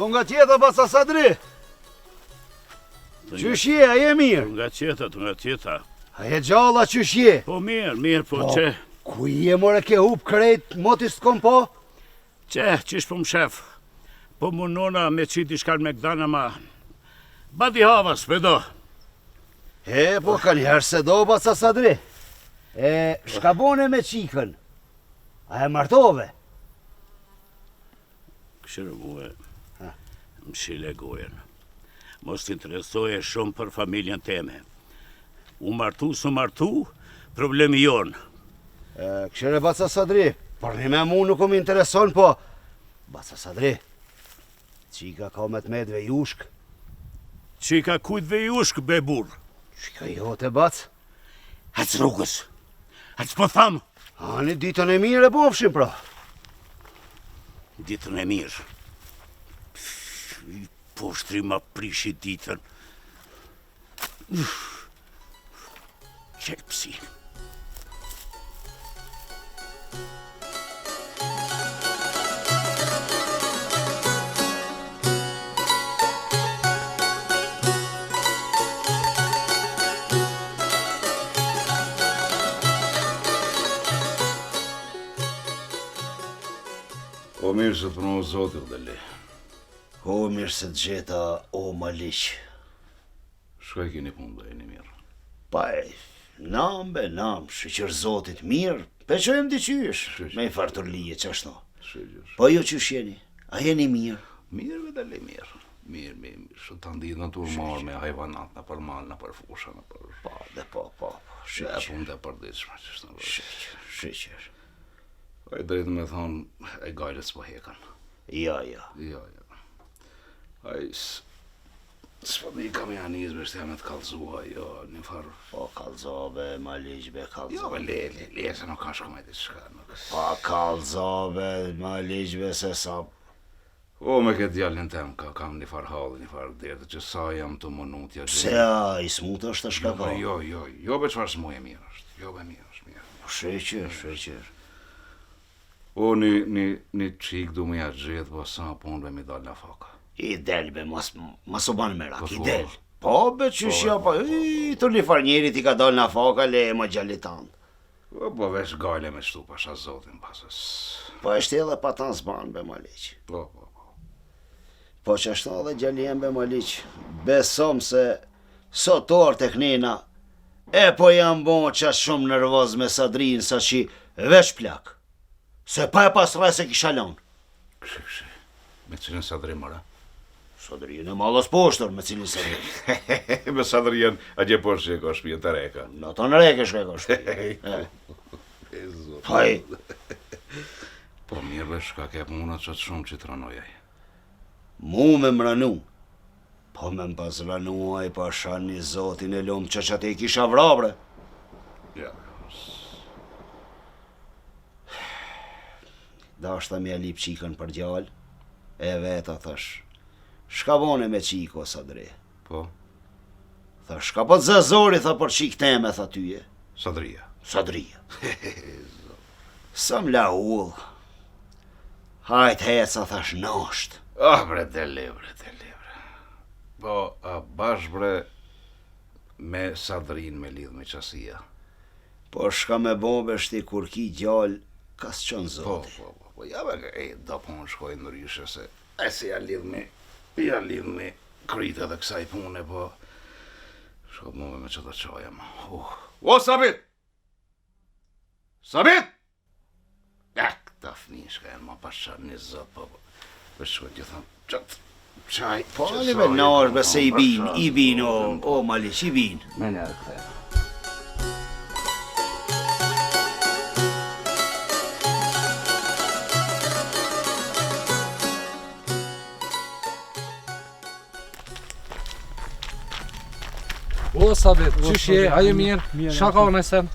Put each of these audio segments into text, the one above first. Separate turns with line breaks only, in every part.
Tunga tjeta, baca Sadri. Qysh je, a je mirë?
Tunga tjeta, tunga tjeta.
A je gjallë, qysh je?
Po mirë, mirë, po, po
që? Ku je more ke hup krejt, moti s't'kom pa?
Qe, qysh po më shef? Po munona me qitë diçka në megdan, ama... Badihava, s'pe do.
E, po, kanjëherë s'e do, baca Sadri. E, shka bone me çikën? A e martove?
Këshirë mue, mshile gojën. Mos të interesoje shumë për familjen teme. U martu, s'u martu, problemi jonë.
Këshire baca Sadri, për një me mu nuk më intereson, po... Baca Sadri, çika ka me të met vejushkë.
Çika kujt vejushkë, be burrë?
Çika jote, bacë?
Hec rrugës. Hec po tham.
Ani ditën e mirë e bofshim pra.
Ditën e mirë. I poshtri ma prishi ditën. Qelpsi.
O mirë se të pranoftë Zoti, o Deli.
O mirë se të gjeta, o Maliq.
Shka i keni punë dhe jeni mirë?
Pa e, nam be, nam, shyqyr Zotit mirë, pe qojmë diqysh, me i farë turlije qashtu.
Shyqyr.
Po ju qysh jeni, a jeni mirë?
Mirë, be Deli, mirë. Mirë, mirë, mirë. Shu të ndihë në tur marrë me hajvanat, nëpër mal, nëpër fusha, nëpër...
Po, dhe po, po, po,
shyqyr. Dhe punë të përditshme, që shtë në
Shyqyr, shyqyr.
Po e drejtë me thonë, e gajle s'po hekën.
Jo, jo.
Jo, jo. Ai, S'po di ka me ja nis be shtë me të kallzua, jo, një
farë... Po kallzo be, Maliq be, kallzo.
Jo, be, le, le, le, se nuk ka shku me diçka,
nuk... Po kallzo be, Maliq be, se sa...
O, me këtë djalin tem, ka, kam një farë halli, një farë derde, që sa jam tu u munu t'ja
Pse, a, i smut është të shka
ka? Jo, jo, jo, be çfarë smuje mirë është, jo be mirë është, mirë.
Po, shyqyr, shyqyr.
O, një, një, një çikë du me ja gjetë, po sa punë be m'i dalë nafaka.
I del be, mos, mos u ban merak, po, i del. Po, be, qysh po, ja, po, po, i, të një farë njerit i ka dalë nafaka, le e më djalit tand.
Po, po, veç gajle me shtu, pasha zotin, pasës.
Po, është edhe pa tanë s'ban, be, Maliq.
Po, po, po.
Po, qashtu edhe djali jem, be, Maliq, besom se sot orë të knena, e po jam bo qaq shumë nervoz me Sadrin, sa që veç plak. Se pa e pas rre s'e kisha
lanë. Kështë, kështë, me cilën Sadri more?
Sadrinë e Malës poshtër, me cilën
Sadri. me Sadrinë, atje poshtë që e ka shpijën te reka.
Në të në reke shka e ka shpijën.
Paj. Po mirë be, shka ke puna qaq shumë që të ranoi ai.
Mu me m'ranu. Po me më pas ranu ai pasha një zotin e lumë që që te i kisha vra bre.
Ja,
Dashta me ja lip çikën për djalë, e veta thash, shka bone me çikë o Sadri?
Po?
Tha, shka po të zë zori, tha për çikë teme, tha tyje.
Sadria.
Sadria. Sa më la ullë. Hajt heca, thash,
nosht. Ah, bre, dele, bre, dele, bre. Po, a bash, bre, me Sadrin me lidh me qasia.
Po shka me bo be shti kur ki djalë ka s'çon
zoti. Po, po, po, po, ja be, e, do punë shkoj ndryshe se, e se ja lidh me, ja lidh me kryt edhe kësaj pune, po, shko mu me që të qoja, ma. Uh. O, Sabit! Sabit! Ja, këta fëmijë shka janë ma pasha një zot, po, po, po shkoj të thëmë, qatë,
qaj, Po, ali be, nërë, be, se i bin, i bin, o, o, Maliq, i bin.
Me nërë këthejnë.
O, Sabit, qysh je, a je mirë, shka ka në sen,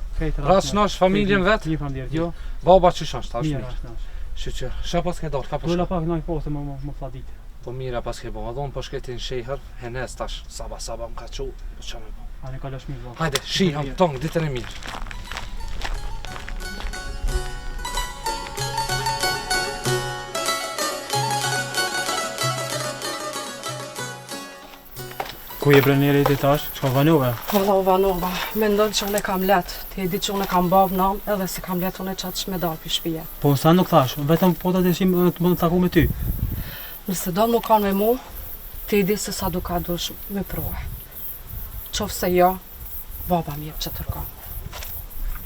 rast shnosh familjen vetë,
Mirë, faleminderit.
jo, baba qysh është, a është
Mirë,
mirë,
është, është.
shyqyr, shka pas ke dalë, ka po
Dola
shka?
pak në poste më më më flladit.
Po mirë, pas ke bo, edhe unë po shkoj ti në shehër, henes tash, saba, saba më ka qu, po qa me bo.
A ne kalosh mirë valla.
Hajde, shiham, tong, ditën e mirë.
Ku je bre Neri ti tash? Çka vanove?
Valla u vanova. Mendon që unë e kam let. Ti e di që unë e kam babë nanë edhe s'e kam let unë qaq me dalë pi shpije.
Po unë sa nuk thash, vetëm po të deshim të më taku me ty.
Nëse do me kanë me mu, ti e di se sa duka dush me prue. Qoftë se jo, baba më jep qetër kon.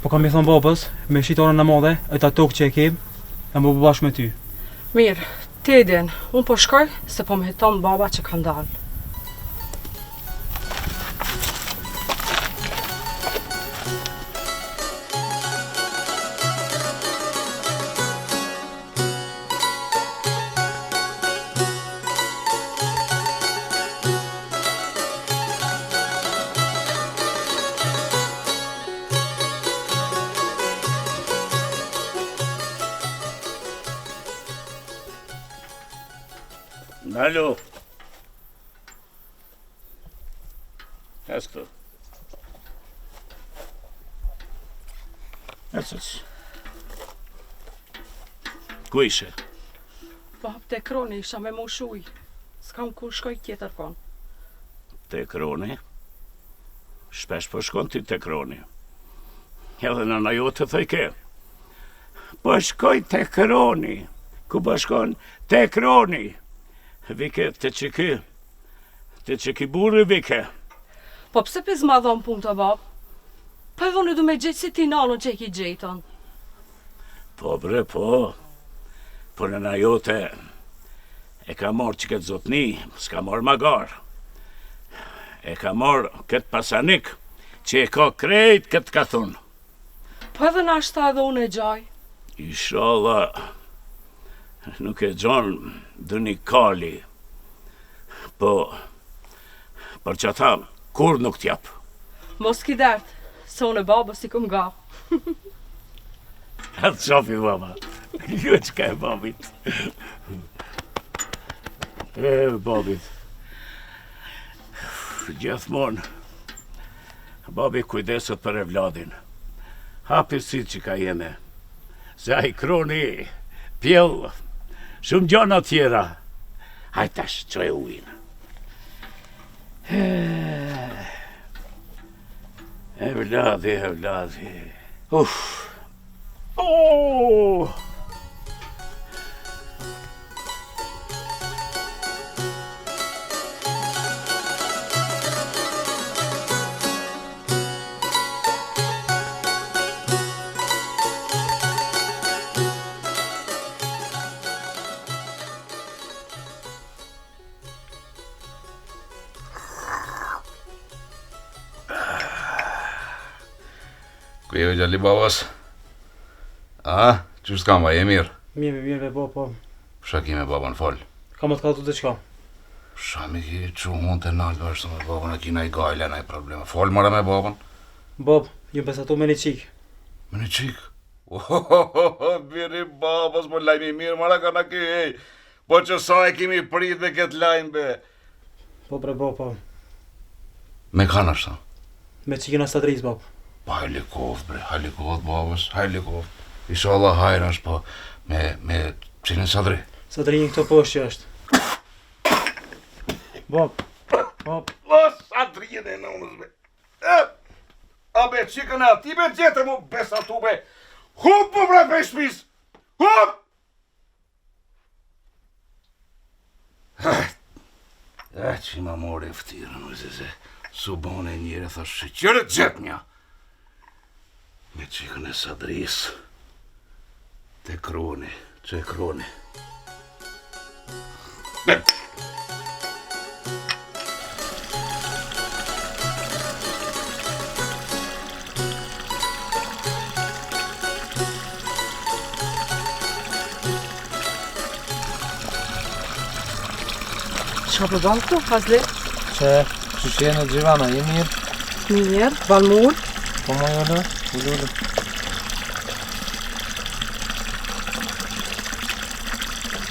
Po kam i thonë babës, me shit arën e madhe, e ta tokë që e kem, e me bo bashkë me ty.
Mirë, ti e din, unë po shkoj, se po më heton baba që kam dalë.
Nalu. Ec këtu. Ec, ec. Ku ishe?
Bab, te kroni isha me mush ujë. S'kam ku shkoj tjetër kon.
Te kroni? Shpesh po shkon ti te kroni. Edhe nëna jote thojke. Po shkoj te kroni. Ku po shkon? Te kroni. Vike te qiky. Te qiky burri vike.
Po pse po i zmadhon punët o bab? Po edhe unë du me gjetë si ti nanën që e ki gjetën.
Po bre po, po nëna jote e ka marrë që këtë zotni, s'ka marrë magar. E ka marrë këtë pasanik që e ka krejt këtë katun.
Po edhe nashta edhe unë e gjaj.
Ishalla nuk e gjon ndonjë kali. Po, për qata, kurrë nuk t'jap.
Mos ki dert, se unë e babës i kom nga.
Atë qafi baba. Jo çka e babit. E babit. Gjithmonë babi kujdeset për evladin. Hapi si që ka jeme. Se ai kroni pjell shumë gjana tjera. Hajt tash, çoje ujin. Evladi, evladi. Uf. Oh!
Ku je djali babës? A, qysh t'kam, a je mirë?
Mirë, mirë, be, po, po.
Çka ki me babën, fol?
Kam me të kallzu diçka.
Çka mi ki çu hundët e naltë ashtu me babën, a ki naj gajle, naj probleme. Fol more me babën?
Bab, jam besatu me një çikë.
Me një çikë? Ohohoho, biri babës, po lajm i mirë, more ka ky, ej. Po që sa e kemi prit me këtë lajm be.
Po bre bo, po.
Me kanë është,
Me çikën e Sadrisë, bab.
Po hajli koft bre, hajli koft babës, hajli koft. Ishalla hajr është po me me cilin Sadri.
Sadri një këto poshtë që është. Bab, bab.
O Sadrinë e nënës be. E, a be çikën e atij be gjetë mu besatu be. Hup mu bre prej shpis. Hup! E, që ma more ftyrën, më se se, su bone njëre, thash, shyqyr e gjetë një. Me çikën e Sadrisë, te kroni, që e kroni.
Çka po ban këtu, Fazli?
Që, qysh je Xhivana, je mirë?
Mirë, ban m'u ul.
Po më jole, ulu, ulu.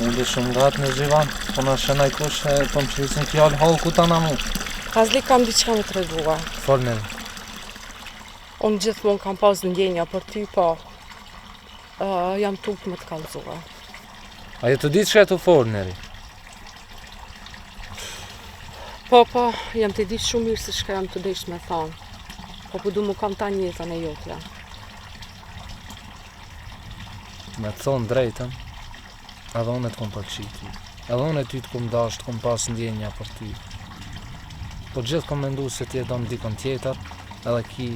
Unë shumë gatë në Xhivan, po na sheh najkush e po më qesin fjalë hallku ta na mu.
Fazli kam diçka me tregua.
Fol nene.
Unë gjithmonë kam pas ndjenja për ty, po uh, jam tutë me të kallzua.
A je tu ditë çka je tu folë, Neri?
Po, po, jam tu ditë shumë mirë se çka jam tu dashtë me thonë. Po, po du me kanë tanë jetën e jotja.
Me të thonë drejtën, edhe unë të kom pëlqy ty. Edhe unë ty të kom dashtë, të kom pas ndjenja për ty. Po gjithë kom mendu se ti e don dikon tjetër, edhe ki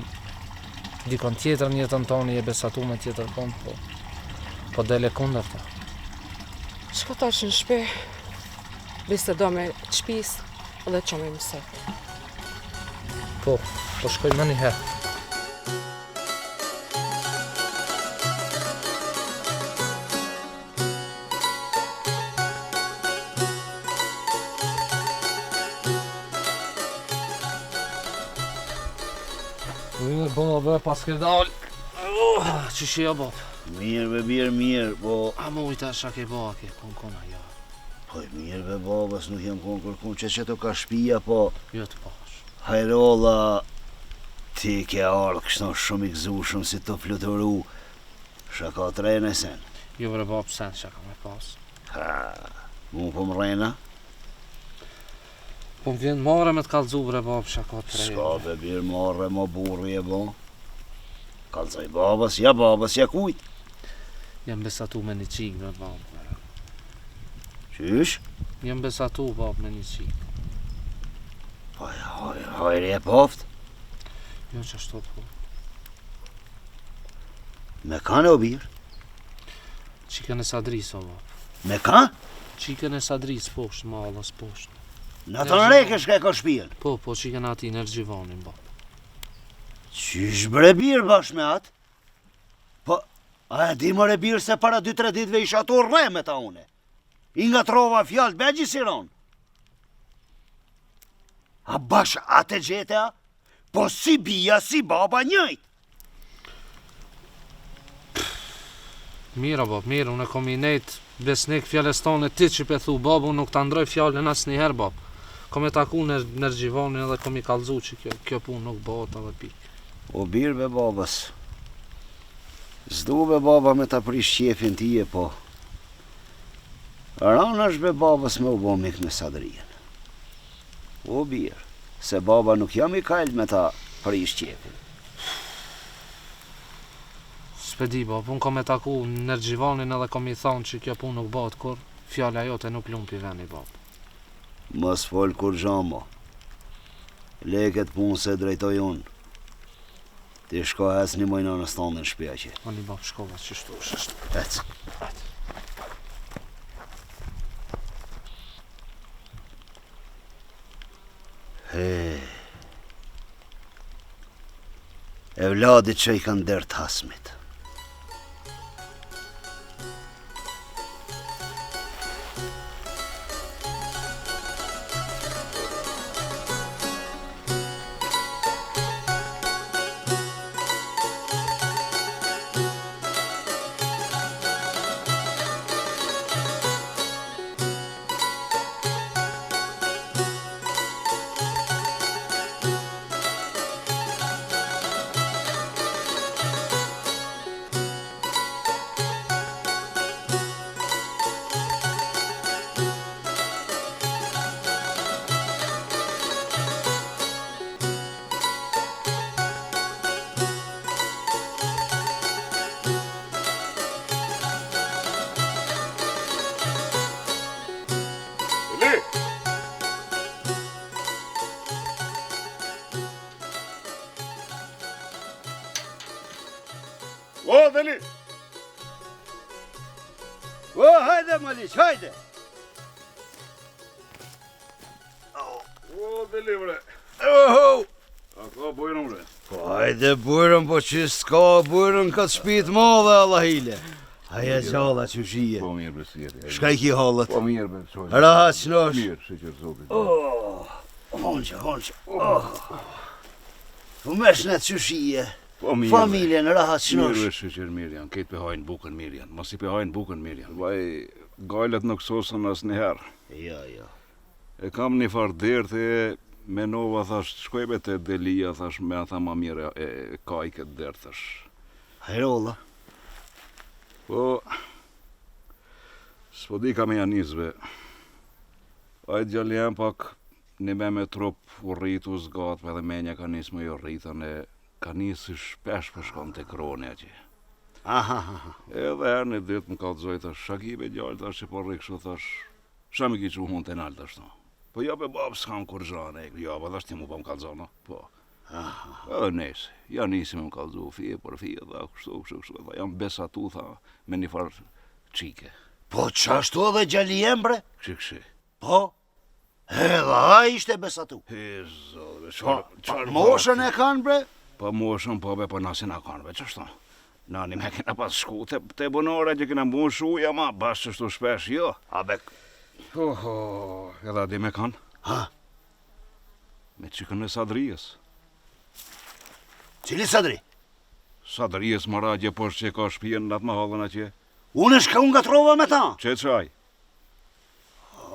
dikon tjetër në jetën tonë, je besatu me tjetër kon, po, po del e kundërta.
Shko tash në shpi, Bisedo me t'shpis dhe çomi mësot.
Po, po shkoj menjëherë. Mirë, babë, paske dalë. Oh, qysh je, babë?
Mirë, be mirë, mirë, po...
A më ujta, çka ke bo, a ke kon kona, jo.
Po mirë be babës, nuk jam konë kërkun që qetu ka shpia, po...
Jo të pash.
Hajrolla, ti ke ardhë kështu shumë i gëzushëm si të fluturu, çka ka të re sen?
Jo bre babë, sen çka ka me pas.
Ha, mu po më rren a?
Po më vjen marre me të kallzu bre babë, çka ka të re.
S'ka be bir marre, mo burri e bo. Kallzoj babës, ja babës, ja kujt.
Jam besatu me një çikë bre babë.
Qysh?
Jam besatu babë me një
çikë. Po, haj, hajri e poft?
Jo qashtu po.
Me kanë o bir?
Çikën e Sadrisë o babë.
Me ka?
Çikën e Sadrisë poshtë, malës poshtë.
Në atë në rekë shka e ka shpijën?
Po, po, çikën e atij Nergjivanin, babë.
Qysh bre bir bashkë me atë? Po, a e di more bir se para 2-3 ditëve isha tu rreh me ta une. I ngatrova fjalët me agjisiron. A bash atë e gjete a? Po si bija, si baba njëjtë.
Mirë, bab, mirë, unë kom i nejt besnik fjalës tone ti që pe thu, bab, unë nuk ta ndroj fjalën asnjëherë, bab. Kom e taku në Nergjivanin edhe kom i kallzu që kjo, kjo punë nuk bëhet edhe
pikë. O bir be babës, s'du be baba me ta prish qefin tije, po Ranë është be babës me u bo mik me Sadrijen. O bir, se baba nuk jam i kajl me ta prish qefin.
S'pe di, bab, unë kom e taku Nergjivanin edhe kom i thonë që kjo punë nuk bëhet kurr, fjala jote nuk lun pi veni, bab.
Mos fol kurgja mo. Le këtë punë se drejtoj unë. Ti shko ec nimoj nënës tande në shpi
atje. Ani bab shkova qështu është.
Ec.
Ec.
He. Evladit që i kanë dert hasmit.
O, Deli!
O, hajde, Maliq, hajde!
O, Deli, bre!
Oho!
A ka bujrum, bre?
Po, hajde, bujrum, po që s'ka bujrum këtë shpi t'madhe, Allahile. A je gjallë, qysh je.
Po, mirë, bre, si jeti.
Shka i ki hallet?
Po, mirë, bre, qojë.
Rahat shnosh.
Mirë, shyqyr Zotit.
Oh, honqa, honqa. Oh. Po me shnet qysh je.
Po mirë.
Familjen rahat shnosh.
Mirë, shyqyr mirë janë, krejt pe hajnë bukën mirë janë. Masi pe hajnë bukën mirë janë. Vaj, gajlet nuk sosën asnjëherë.
Jo, jo.
E kam një farë derti, menova, thash, shkoj be te Delia, thash, me ata ma mirë e, e kaj këtë dert, thash.
Hajrolla.
Po, s'po di ka me ja nis be. Ai djali jem pak. Një me me trup u rrit u zgat, edhe menja ka nisë me ju rritën e ka nisë shpesh po shkon te Kroni atje.
Aha, aha.
Edhe herë një ditë më kallzoi thash, "Çka ki be djalë tash që po rri kështu thash, çka më ki çu hundët e nalt ashtu." Po jo be babë, s'kam kurgja ne. Jo, po thash ti mu po më kallzon, no? Po.
Aha.
Edhe nejse, ja nisi me më kallzu fije për fije, tha, kështu, kështu, kështu, tha, jam besatu, tha, me një farë çike.
Po qashtu edhe djali jem bre?
Kshi, kshi.
Po, edhe ai ishte besatu.
He, zot, be, çfarë,
Po,
çfarë
moshën e kanë bre?
Po moshën, po be, po na si na kanë, be, qashtu? Na një me kena pas shku te, te bunora që kena mbu shuja, ma bash qështu shpesh, jo.
A be,
Oho, edhe a di me kanë?
Ha?
Me çikën e Sadrijës.
Cili Sadri?
Sadrijës më ra gje poshtë që e ka shpijën në atë mahallën atje.
Unë shka unë ngatrova me ta.
Që qaj?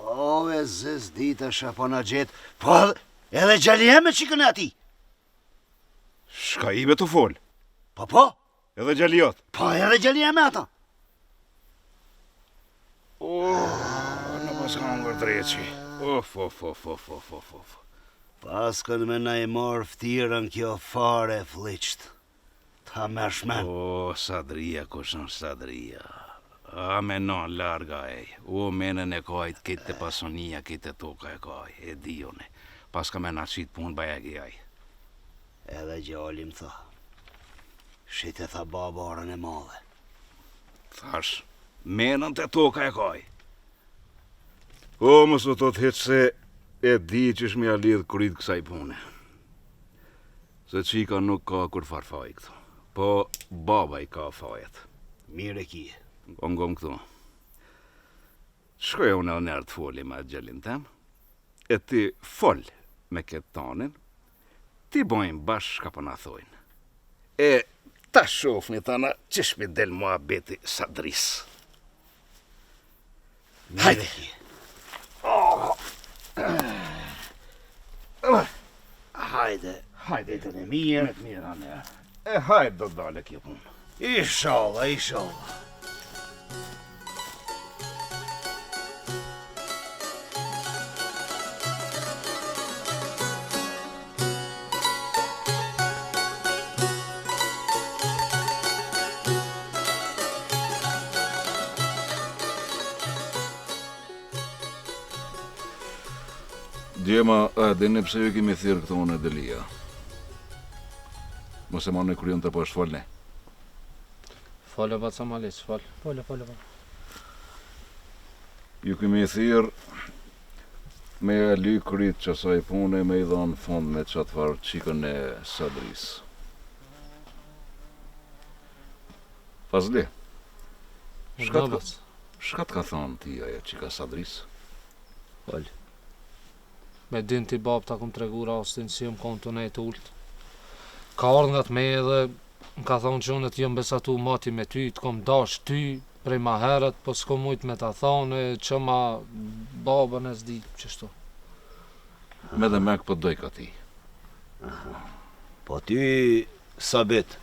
O, e zez dita shë po na gjetë, po edhe, edhe djali jem me çikën e atij.
Shka i be të fol?
Po, po.
Edhe djali jot?
Po, edhe djali jem me ata.
O, në pas ka ngër dreqi. Of, of, of, of, of, of, of.
Paskën me na i marrë ftyrën kjo fare flliqt. Ta merrsh men.
O, Sadria, kush është Sadria? A menon larg ai. O, menën e ka ai këtë te pasunia, këtë te toka e ka ai. E di unë. Paska me na qitë punë bajagi ai.
Edhe djali më tha. Shite tha baba arën e madhe.
Thash, menën te toka e ka ai. O, mos u tut hiç se e di qysh me ia lidh kryt kësaj pune. Se çika nuk ka kurrfar faji këtu. Po baba i ka fajet.
Mirë e ki.
Po ngom këtu. Shkoj unë edhe njëherë të foli me atë djalin tem, e ti fol me këtë tanin, t'i bojmë bashkë shka po na thojnë. E ta shofni tana qysh m'i del muhabeti Sadrisë.
Hajde. Oh. Hajde.
Hajde.
Ditën e mirë.
Me të mirë, anë. E hajde do të dale kjo punë.
Ishalla, ishalla.
Djema, a e dini pse ju kemi thirrë këtu unë e Delia? Mos e mani kryen teposhtë folni.
Fole, baca Maliq, fol.
Fole, fole, fole.
Ju kemi thirrë me ia ly kryt qasaj pune me i dhanë fund me qatë farë çikën e Sadrisë. Fazli, shka të ka, shka të ka thonë ty ajo çika Sadrisë?
Fol. Me din ti babë ta kom tregu rastin si jom konë tu nejtë ult. Ka ardhë ngat meje edhe më ka thonë që unë të jom besatu moti me ty, të kom dash ty prej ma herët, po s'kom mujt me ta thonë, e që ma babën e s'di qështu.
Me dhe mek po të dojka ty.
Po ty, Sabit,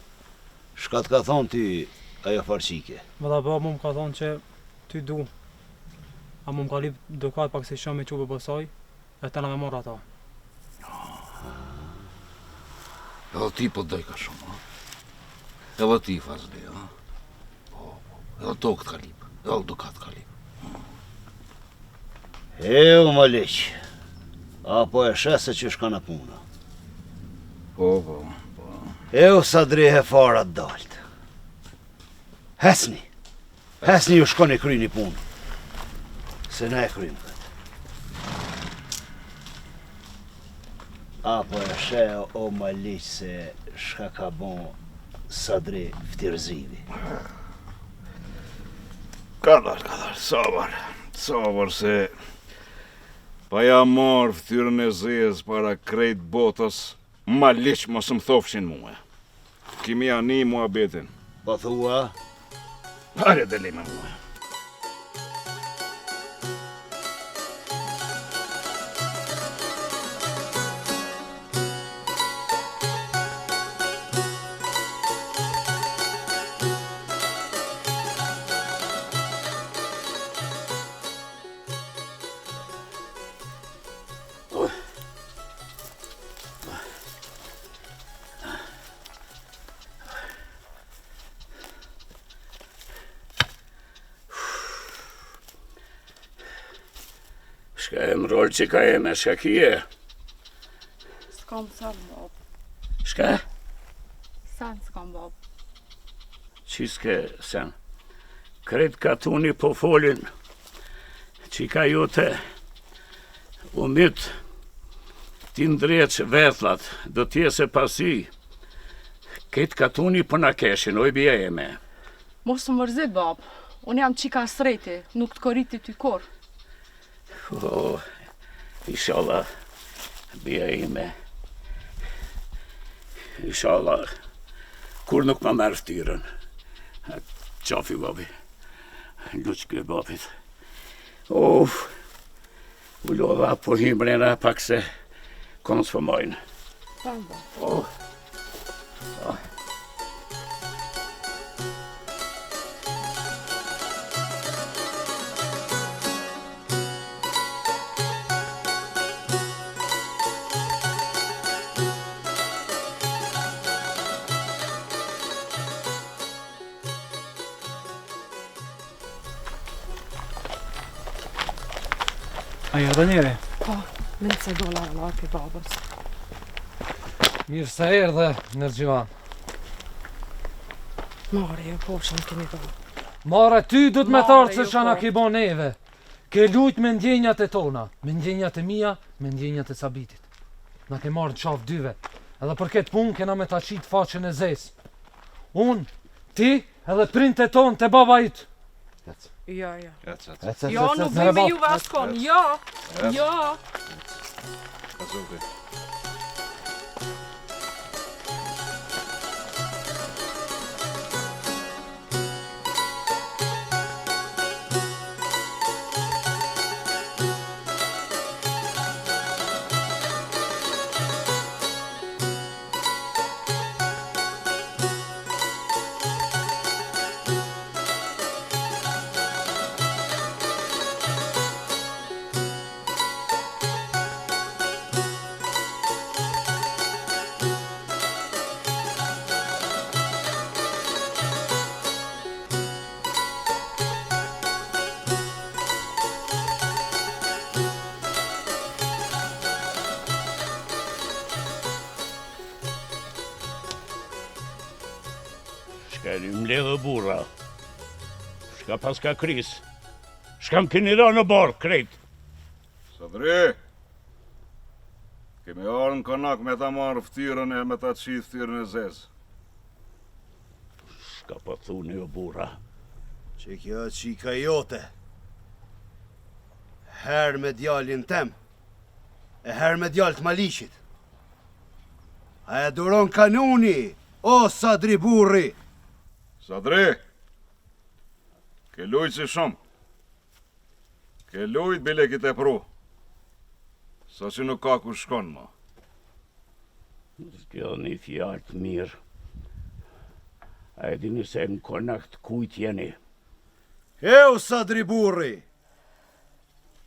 shka të ka thonë ty ajo farë çike?
Valla baba mu më ka thonë që ty du. A mu më ka lyp dukat pak si shumë me çu babës saj, e tana me marrë ato.
Edhe ty po të dojka shumë, ha? Edhe ti, Fazli, ha? Po, po, edhe tokë të ka lyp, edhe dukat të ka lyp.
Eu, Maliq, a po e sheh se qysh ka puna?
Po, po, po.
Eu, Sadri e fara të daltë. Hecni, hecni ju shkoni kryni punë. Se na e krymë këtë. A po e sheh o Maliq se shka ka bon Sadri ftyrëzivi.
Kadal, kadal, sabër, sabër se pa ja marrë ftyrën e zezë para krejt botës, Maliq mos më thofshin mue. Kimi ja ni muhabetin.
Po thua?
Hajde deli me mue.
Shka e mrrol çika eme, shka kije?
S'kam sen, babë.
Shka?
Sen s'kam, babë.
Qi s'ke sen? Krejt katuni po folin, çika jote u myt, t'i ndreq vetlat, do t'jese pa sy, krejt katuni po na keshin, oj bija eme.
Mos u mërzit, babë, unë jam çika Asreti, nuk të koriti ty kurrë.
Oh, inshallah, bija ime. Inshallah, kurrë nuk ma merr ftyrën. Qafi, babi. Luçkë e babit. Uf, u lodha, po hi mrena pak se komt s'po majnë. Oh. Oh.
A erdh njeri?
Po, me në se dola në për babës.
Mirë se erdhe, Nërgjivan.
Mare, jo po, që më keni do.
Mare, ty du të me t'ardhë se jo ça na po. ke bo neve. Ke lujt me ndjenjat e tona, me ndjenjat e mia, me ndjenjat e Sabitit. Na ke marrë në qafë dyve, edhe për këtë punë kena me ta qitë faqen e zezë. Unë, ti, edhe prindët tonë te baba yt.
Jo, jo. Jo, nuk bëj me juve askon. Jo, jo.
Kazuki.
Shka jeni mbledhë burra? Shka paska kris? Shka më keni ra në bark, krejt?
Sadri! Kemi ardhë në konak me ta marrë ftyrën e me ta qitë ftyrën e zezë.
Shka po thuni o burra?
Që kjo çika jote. Herë me djalin tem, e herë me djalë të Maliqit. A e duron kanuni, o Sadri burri?
Sadri! Ke lujtë si shumë. Ke lujt bile ki tepru. Sa që nuk ka ku shkon ma.
Zgjodhni fjalët mirë. A e dini se në konak të kujt jeni?
Eu, Sadri burri!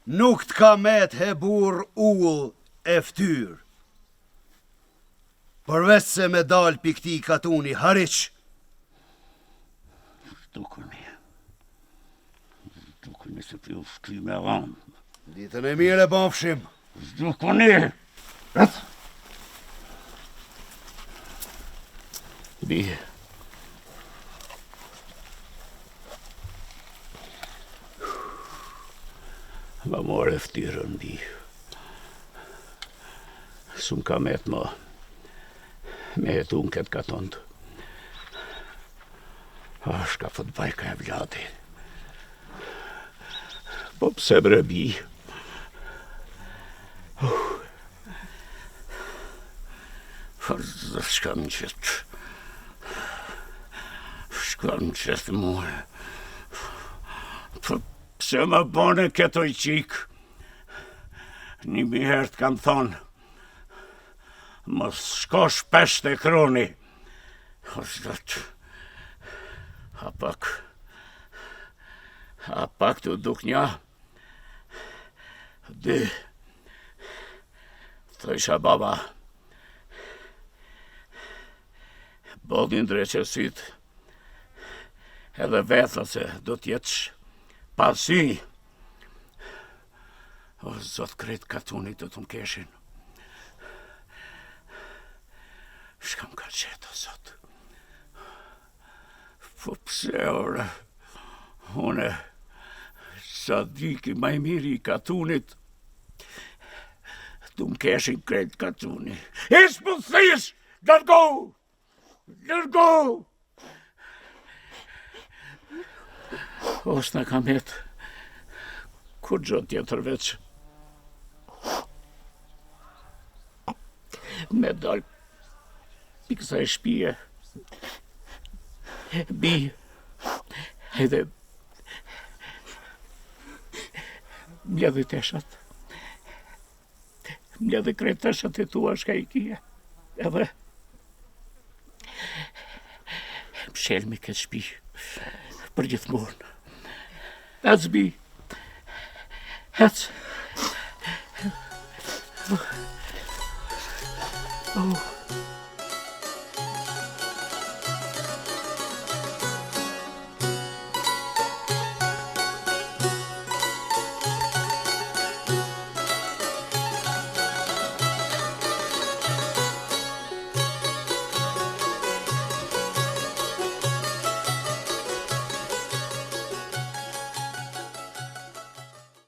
Nuk të ka met he burrë ull e ftyrë. Përveç se me dalë pi këtij katuni hariq.
Zhdukuni. Zhdukuni se po ju shky me dhamë.
Ditën e mirë e bafshim.
Zhdukuni! Ec! Bi. Ma more ftyrën, bi. S'më ka met më me jetu në këtë katund. Ah, shka po të bajka evladi. Po pse bre bi? Uh. Shka më qëtë. Shka më qëtë mue. Po pse më bone këtë oj qikë? Një mi herë të kam thonë, mos shko shpesh te Kroni. O zot, a pak, a pak t'u duk një, dy, thojsha baba, boll t'i ndreqe sytë, edhe vetlat se do t'jetsh pa sy. O, zot, krejt katuni do të më keshin. Shka më ka qetë, o zot. Po pse, ore? Une, Sadiki ma i miri i katunit, du më keshin krejt katuni. Ish më thish, largohu! Largohu! O, s'na ka met, kurgjo tjetër veç. Me dal pi kësaj shpije. Bi, edhe mbledhi teshat. Mbledhi krejt teshat e tua shka i kije. Edhe mshelmi këtë shpi për gjithmonë. Ec bi. Ec. Oh.